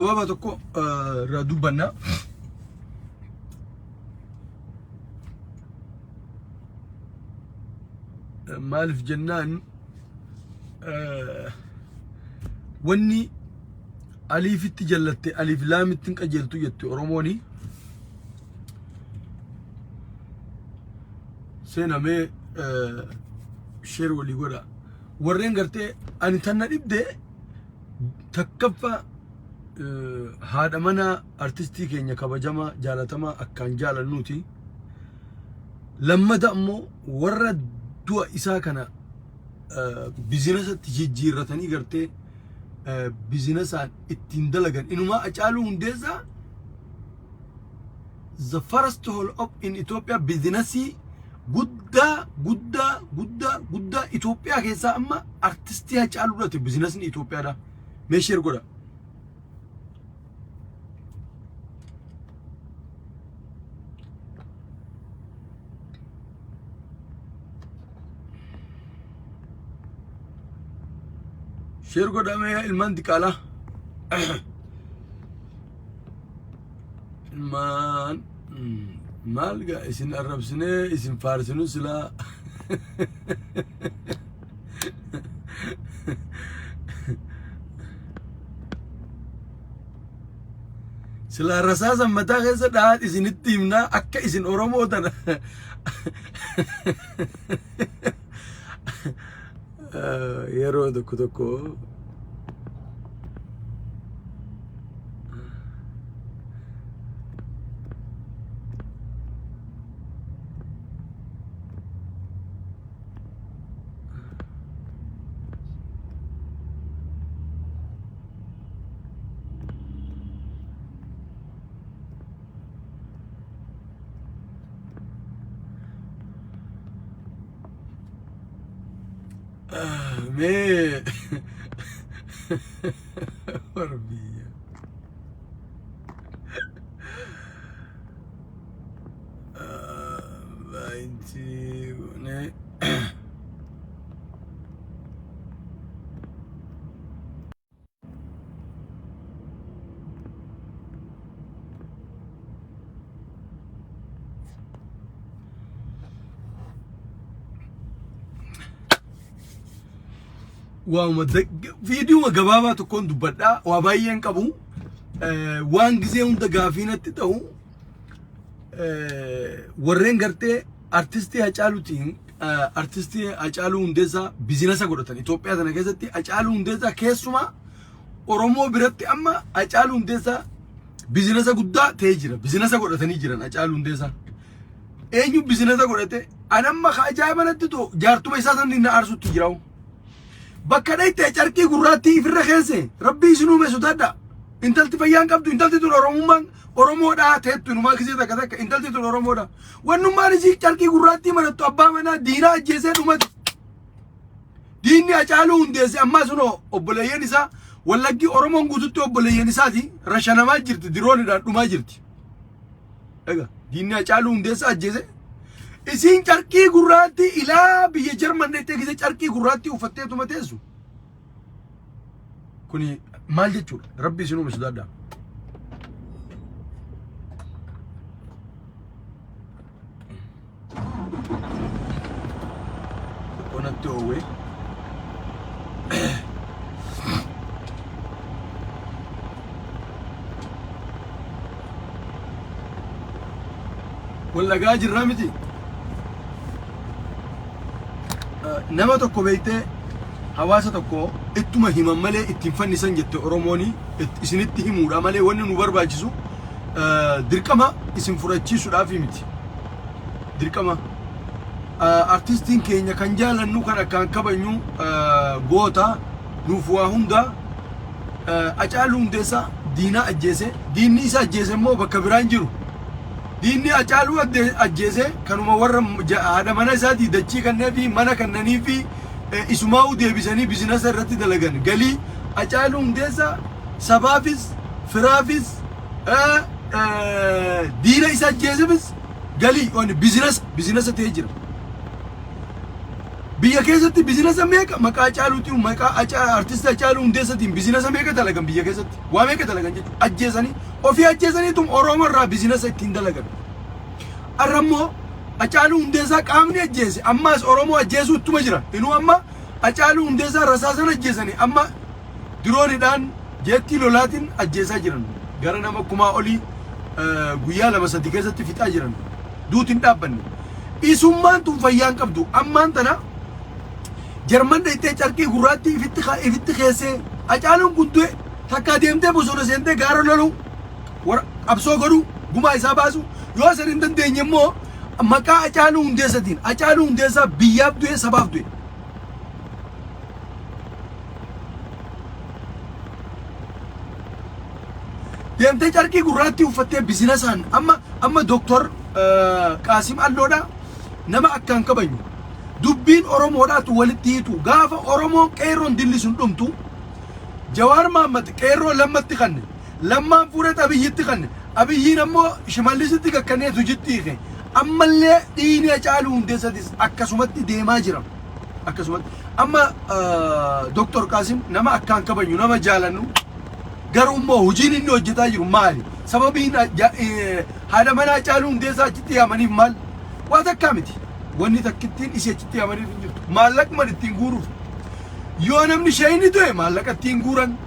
Gabaabaa tokko irraa dubbanna. Maaliif jennaan wanni aliifitti jallatte aliif laamitti hin qajeeltu jette Oromooni. Seenamee sheer walii godha. Warreen gartee ani tanna dhibde Takkaffaa haadha manaa artistii keenya kabajamaa jaalatamaa akkaan jaalannuuti. Lammata ammoo warra du'a isaa kana bizinasatti jijjiirratanii gartee bizinasaan ittiin dalagan inumaa Hacaaluu Hundeessaa the first hall up in Ethiopia bizinasii guddaa guddaa guddaa guddaa Itoophiyaa keessaa amma artistii Hacaaluu dhate bizinasni Itoophiyaadha. Mee share godha. Share godha mee ilmaan diqaalaa. Ilmaan maal gaa isin arrabsinee isin faarsinu silaa. Silaa rasaasan mataa keessa dhahaa isinitti himnaa akka isin Oromoo tana. Yeroo tokko tokko Mee warra biyya. Baay'inti goonee. Waanuma viidiyoo gabaabaa tokkoon dubbadhaa waa baay'een qabu waan gizee hunda gaafii natti ta'u warreen gartee artistii Hacaaluutiin artistii Hacaaluu Hundeessaa bizinasa godhatan Itoophiyaa tana keessatti Hacaaluu Hundeessaa keessumaa Oromoo biratti amma Hacaaluu Hundeessaa bizinasa guddaa ta'ee jira. Bizinasa godhatanii jiran Hacaaluu Hundeessaa. Eenyu bizinasa godhate? An amma ka ajaa'iba natti ta'u jaartuma isaa sanni na aarsutti jira. Bakka dhayte carqii gurraattii ifirra keesse rabbii isin uume sodaadha. Intalti fayyaan qabdu intalti tun Oromummaan Oromoodhaa teettu inumaa gisee takka takka intalti tun Oromoodha. Wannummaan isii carqii gurraattii marattu abbaa manaa diinaa ajjeesee dhumate. Diinni Hacaaluu Hundeesse ammaa sunoo obboleeyyan isaa Wallaggi Oromoon guututti obboleeyyan isaati rashanamaa jirti diroonidhaan dhumaa jirti. Egaa diinni Hacaaluu Hundeessaa ajjeese isiin carqii gurraattii ilaa biyya Jarman dhaqxee gisee carqii gurraattii uffatteetuma teessu. Kuni maal jechuudha? Rabbi isin uume sodaadhaa. Onatti oowwee. Wal dhagaa jirraa miti. Nama tokko beektee hawaasa tokko ittuma himan malee ittiin fannisan jette Oromooni isinitti himuudha malee wanni nu barbaachisu dirqama isin fudhachiisuudhaaf miti. Dirqama. Artistiin keenya kan jaalannu kan akkaan kabajnu goota nuuf waa hunda Hacaaluu Hundeessaa diinaa ajjeese diinni isa ajjeese immoo bakka biraan jiru. Diinni Hacaaluu ajjeese kanuma warra haadha mana isaatii dachii kannee fi mana kannanii fi isumaa'uu deebisanii bizinasa irratti dalagan galii Hacaaluu Hundeessaa sabaafis firaafis diina isa ajjeesefis galii bizinasa bizinasa ta'ee jira. Biyya keessatti bizinasa meeqa maqaa Hacaaluutiin maqaa artisti Hacaaluu Hundeessatiin bizinasa meeqa dalagan biyya keessatti waa meeqa dalagan jechuudha. Ajjeesanii ofii ajjeesaniitum Oromoo irraa bizinasa ittiin dalagan. Har'a immoo Hacaaluu Hundeessaa qaamni ajjeese ammaas Oromoo ajjeesuu ittuma jira. Inuu amma Hacaaluu Hundeessaa rasaasan ajjeesanii amma diroonidhaan jeettii lolaatiin ajjeesaa jiran. Gara nama kumaa olii guyyaa lama sadi keessatti fixaa jiran. Duuti hin dhaabbanne. Isummaan tun fayyaa hin qabdu. Ammaan tana Jarman dhayxee carqii gurraattii ifitti keessee Hacaaluun kun du'e takkaa deemtee bosona seentee gaara loluu warra qabsoo godhuu gumaa isaa baasu yoo san hin dandeenye immoo maqaa Hacaaluu Hundeessatiin Hacaaluu Hundeessaa biyyaaf du'e sabaaf du'e. Deemtee carqii gurraattii uffattee bizinasaan amma amma Dooktor Qaasim Alloodha nama akkaan kabajnu. Dubbiin Oromoodhaatu walitti hiitu gaafa Oromoon qeerroon dilli sun dhumtu Jawaar Mahaammad qeerroo Lammatti kanne Lammaan fuudheet Abiyyitti kanne Abiyyiin ammoo Shimallisitti kakkanneet hojitti hiike ammallee dhiigni Hacaaluu Hundeessatis akkasumatti deemaa jira. Akkasumatti amma Dooktor Qaasim nama akkaan kabajnu nama jaalannu garuu immoo hojiin inni hojjetaa jiru maali? Sababiin haadha manaa Hacaaluu Hundeessaa achitti yaamaniif maal? Waa takkaa miti. Wanni takkittiin isii achitti yaamaniif hin jirtu. Maallaquma ittiin guuruuf. Yoo namni sheeyni du'e maallaqa ittiin guuran.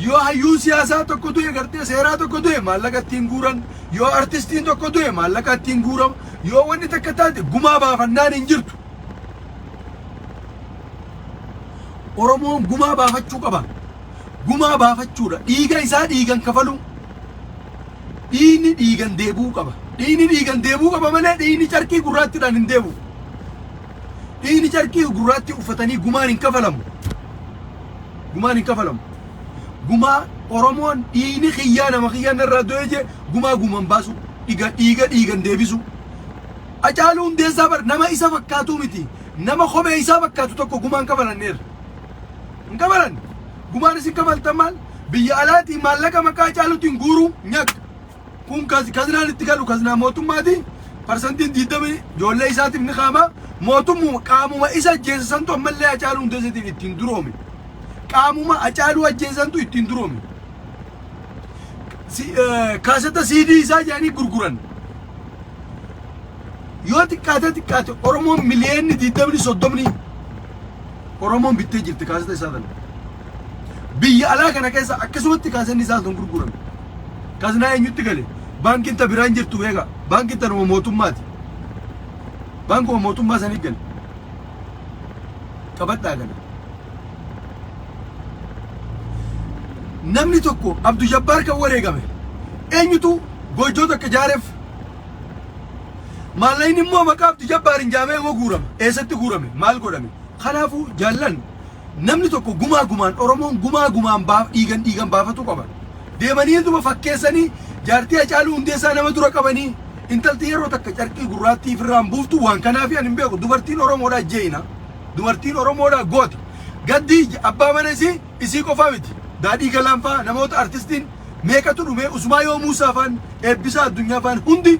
Yoo hayyuun siyaasaa tokko du'e gartee seeraa tokko du'e maallaqa ittiin guuran. Yoo artistiin tokko du'e maallaqa ittiin guurama. Yoo wanni takka taate gumaa baafannaan hin jirtu. Oromoon gumaa baafachuu qaba. Gumaa baafachuudha. Dhiiga isaa dhiigan kafaluu. Dhiigni dhiigan deebi'uu qaba. Dhiigni dhiigan deebi'uu qaba malee dhiigni carqii gurraattiidhaan hin deebi'u. Dhiigni carqii gurraattii uffatanii gumaan hin kafalamu. Gumaan hin kafalamu. Gumaa Oromoon dhiigni kiyyaa nama kiyyaa narraa du'ee jee gumaa guman baasu dhiiga dhiiga dhiigan deebisu. Hacaaluu Hundeessaa bar nama isa fakkaatuu miti. Nama kophee isaa fakkaatu tokko gumaan kafalanneerra. Hin kafalan. Gumaan isin kafaltan maal? Biyya alaatii maallaqa maqaa Hacaaluutiin guuruu nyak. Kun kazinaan itti galu kazinaa mootummaati. Parsantiin 20 ijoollee isaatiif ni kaama. Mootummuma qaamuma isa ajjeese santu ammallee Hacaaluu Hundeessaatiin ittiin duroome. Qaamuma Hacaaluu ajjeesantu ittiin duroome. Kaaseta CD isaa jedhanii gurguran. Yoo xiqqaate xiqqaate Oromoon miliyoonni 20 30 Oromoon bittee jirti kaaseta isaa kana. Biyya alaa kana keessa akkasumatti kaasenni isaa sun gurgurame. Kaznaa eenyutti gale? Baankiin ta biraan jirtu beeka. Baankiin tanuma mootummaati. Baankuma mootummaa sanii gale. Qabadhaa kana. Namni tokko Abdu Jabbaar kan wareegame eenyutu goojjoo takka ijaareef? Maallaqni immoo maqaa Abdu Jabbaariin jaamee immoo guurama. Eessatti guurame? Maal godhame? Kanaafuu jaallan namni tokko gumaa gumaan Oromoon gumaa gumaan baaf dhiigan dhiigan baafatu qaba. Deemanii dhuma fakkeessanii jaartii Hacaaluu Hundeessaa nama dura qabanii intalti yeroo takka carqii gurraattii ifirraan buuftu waan kanaafi ani hin beeku. Dubartiin Oromoodhaa jeeyina. Dubartiin Oromoodhaa goota. Gaddii abbaa mana isii isii qofaa miti. Daadhii Galaan fa'aa namoota artistiin meeqatu dhumee Usmaayoo Muusaa fa'aan Eebbisaa Addunyaa fa'aan hundi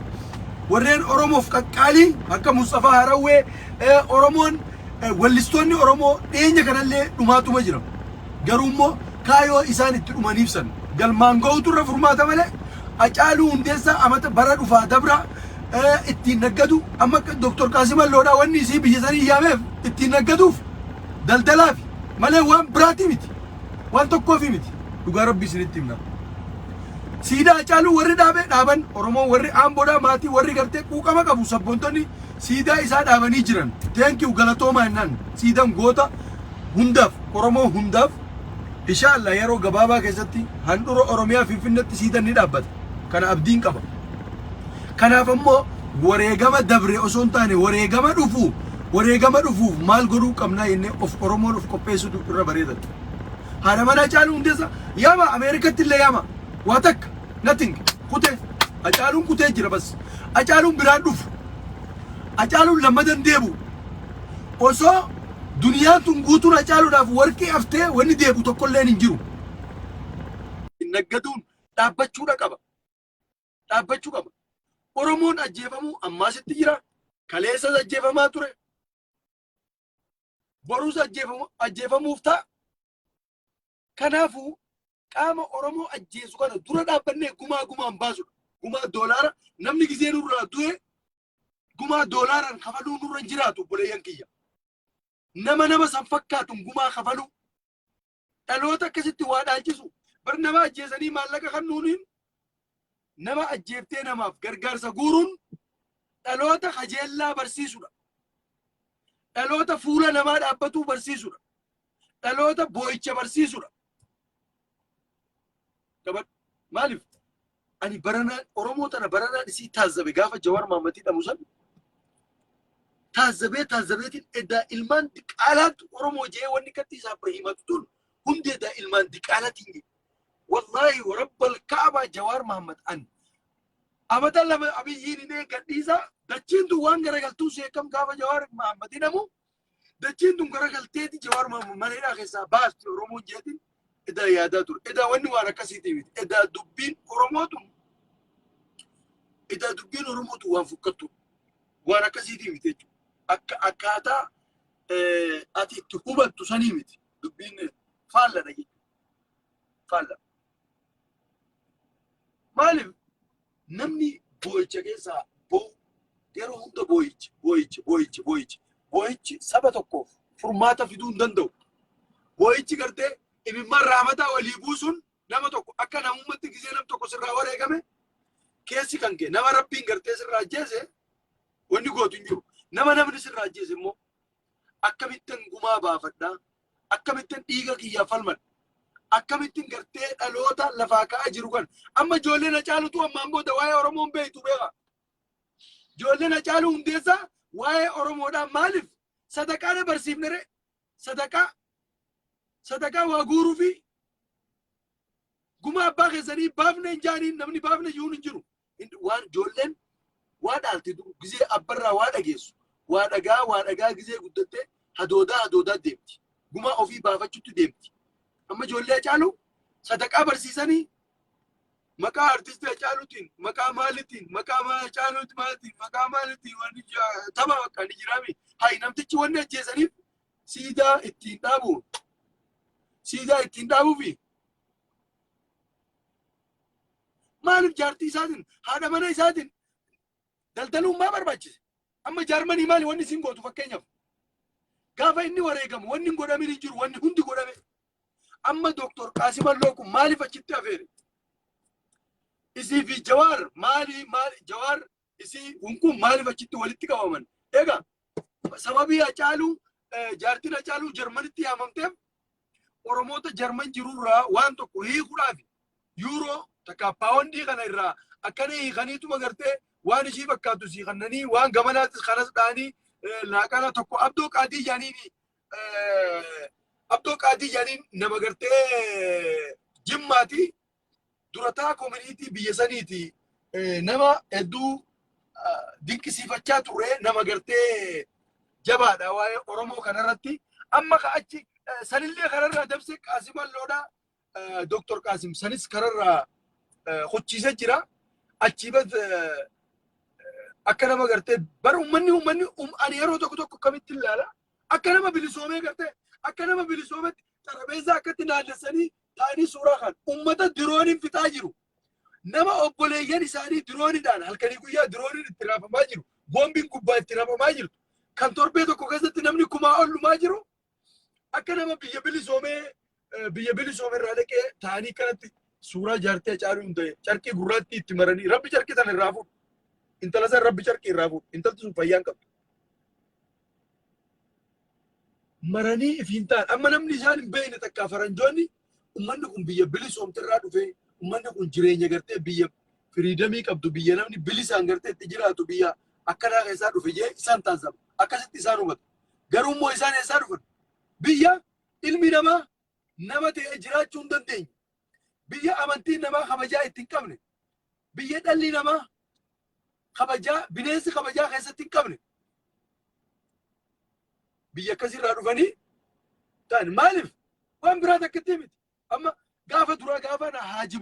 warreen Oromoof qaqqaalii akka Musxafaa Harawwee Oromoon wallistoonni Oromoo dhiyeenya kanallee dhumaatuma jira. Garuu immoo kaayoo isaan itti dhumaniif san galmaan ga'utu irra furmaata malee Hacaaluu Hundeessaa amata bara dhufaa dabra ittiin naggadu amma Dr. Qaasim Alloodhaa wanni isii biyya sanii yaameef ittiin naggaduuf daldalaafi malee waan biraatii miti. Waan tokkoofi miti. Dhugaa Rabbii isinitti himna. Siidaa Hacaaluu warri dhaabe dhaaban Oromoo warri Aamboodhaa maatii warri gartee quuqama qabu sabboontonni siidaa isaa dhaabanii jiran. Thank you galatoomaa jennaan siidaan goota hundaaf Oromoo hundaaf inshallah yeroo gabaabaa keessatti handhura Oromiyaa Finfinneetti siidaan ni dhaabbata. Kana abdiin qaba. Kanaaf ammoo wareegama dabre osoo hin taane wareegama dhufu wareegama dhufuuf maal godhuu qabnaa jennee of Oromoon of qopheessutu irra bareeda. Haadha manaa Hacaaluu Hundeessaa yaama Ameerikatti illee yaama waa takka nothing kutee Hacaaluun kutee jira bas Hacaaluun biraan dhufu Hacaaluun lammadan deebu osoo duniyaan tun guutuun Hacaaluudhaaf warqii haftee wanni deebu tokkolleen hin jiru. Naggaduun dhaabbachuudha qaba. Dhaabbachuu qaba. Oromoon ajjeefamuu ammaasitti jira. Kaleessas ajjeefamaa ture. Boruus ajjeefamuuf ta'a. Kanaafuu qaama Oromoo ajjeesu kana dura dhaabbannee gumaa gumaan baasudha. Gumaa doolaara namni gizee nurraa du'e gumaa doolaaraan kafaluu nurra hin jiraatu, obboleeyyan kiyya. Nama nama san fakkaatuun gumaa kafaluu. Dhaloota akkasitti waa dhaalchisu. Bar nama ajjeesanii maallaqa kennuuniin, nama ajjeeftee namaaf gargaarsa guuruun dhaloota kajeellaa barsiisudha. Dhaloota fuula namaa dhaabbatuu barsiisudha. Dhaloota boo'icha barsiisudha. Qabadhu. Maaliif? Ani baranaa Oromoo tana baranaan isii taazzabe. Gaafa Jawar Mahammadii dhabu san taazzabee taazzabeetiin, edaa ilmaan diqaalaatu Oromoo jee wanni katti isaaf himatu tun hundi edaa ilmaan diqaalaatiin jedhe. Wallaahi warabbal Kaabaa, Jawaar Mahammad an amata 2 Abiyyiin hin eeggadhiisa. Dachiin tun waan garagaltuu seekam. Gaafa Jawaar Mahammad hidhamu dachiin tun garagalteeti Jawaar Mahammad mana hidhaa keessaa baasti Oromoon jeetiin edaa yaadaa ture. Edaa wanni waan akkasiitii miti. Edaa dubbiin Oromootu waan fukkattu waan akkasiitii miti jechuudha. Akka akkaataa ati itti hubattu sanii miti. Dubbiin faalladha jechuudha. Faalla. Maaliif namni boo'icha keessaa boo'u yeroo hunda boo'ichi boo'ichi boo'ichi boo'ichi boo'ichi saba tokkoof furmaata fiduu hin danda'u. Boo'ichi gartee imimmaan raamataa walii buusuun nama tokko akka namummaatti gizee nam tokko sirraa wareegame keessi kan kee nama Rabbiin gartee sirraa ajjeese wanni gootu hin jiru. Nama namni sirraa ajjeese immoo akkamittan gumaa baafadhaa? Akkamittan dhiiga kiyyaa falmadha? Akkamittiin gartee dhaloota lafaa ka'aa jiru kan amma ijoolleen Hacaalutu ammaan booda waa'ee Oromoon beektu beeka. Ijoolleen Hacaaluu Hundeessaa waa'ee Oromoodhaa maaliif sadaqaa na barsiifne ree? Sadaqaa sadaqaa waa guuruu fi gumaa abbaa keessanii baafne hin jaaniin, namni baafne iyyuu hin jiru. Waan ijoolleen waa dhaalti gizee abbarraa waa dhageessu, waa dhagaa waa dhagaa gizee guddattee hadoodaa hadoodaa deemti. Gumaa ofii baafachuutti deemti. Amma ijoollee Hacaaluu sadaqaa barsiisanii maqaa artistii Hacaaluutiin, maqaa maalitiin, maqaa Hacaaluuti maalitiin, maqaa maalitiin wanni tapha bakka ni jiraami. Hayi, namtichi wanni ajjeesaniif siidaa ittiin dhaabu, siidaa ittiin dhaabuufi. Maaliif jaartii isaatiin, haadha mana isaatiin daldaluun maa barbaachise? Amma Jaarmanii maali wanni isin gootu? Fakkeenyaaf, gaafa inni wareegamu wanni hin godhamin hin jiru, wanni hundi godhame. Amma Dooktor Qaasim Alloo kun maaliif achitti afeere? Isii fi Jawaar maali maali, Jawaar isii kun maaliif achitti walitti qabaman? Egaa sababii Hacaaluu, jaartiin Hacaaluu Jarmanitti yaamamteef Oromoota Jarman jirurraa waan tokko hiikuudhaaf yuuroo takka paawondii kana irraa akkana hiikaniituma gartee waan ishii fakkaatu sii kannanii, waan gamanaatis kanas dha'anii laaqana tokko Abdoo Qaadii jaaniin, Abdoo Qaadii jaaniin, nama gartee Jimmaati, durataa community biyya saniiti, nama hedduu dinqisiifachaa turre, nama gartee jabaadha waa'ee Oromoo kanarratti. Amma ka achi sanillee kanarraa dabsee Qaasim Alloodha. Dooktor Qaasim sanis kararraa hochiisee jira. Achii bas akka nama gartee bara uummanni ani yeroo tokko tokko akkamitti ilaala, akka nama bilisoomee gartee akka nama bilisoometti xarabeessaa akkatti naannessanii ta'anii suuraa kan uummata dirooniin fixaa jiru. Nama obboleeyyan isaanii dirooniidhaan halkanii guyyaa dirooniin itti raafamaa jiru. Boombiin gubbaa itti raafamaa jirtu. Kan torbee tokko keessatti namni kumaa ol dhumaa jiru. Akka nama biyya bilisoomee, biyya bilisoome irraa dhaqee ta'anii kanatti suuraa jaartee Hacaaluu hin ta'e carqii gurraattii itti maranii. Rabbi carqii sana irraa fuudhu. Intala san Rabbi carqii irraa fuudhu. Intalti sun fayyaa hin qabdu. Maranii ifiin ta'an amma namni isaan hin beekne takkaa faranjoonni ummanni kun biyya bilisoomte irraa dhufee, ummanni kun jireenya gartee biyya freedom qabdu, biyya namni bilisaan gartee itti jiraatu, biyya akkanaa keessaa dhufe jee isaan taasisama. Akkasitti isaan hubatu. Garuu immoo isaan eessaa dhufan? Biyya ilmi namaa nama ta'ee jiraachuu hin dandeenye. Biyya amantiin namaa kabajaa itti hin qabne. Biyya dhalli namaa kabajaa bineensi kabajaa keessatti hin qabne. Biyya akkasirraa dhufanii ta'an maaliif waan biraa takkatti miti. Amma gaafa duraa gaafa na haajibu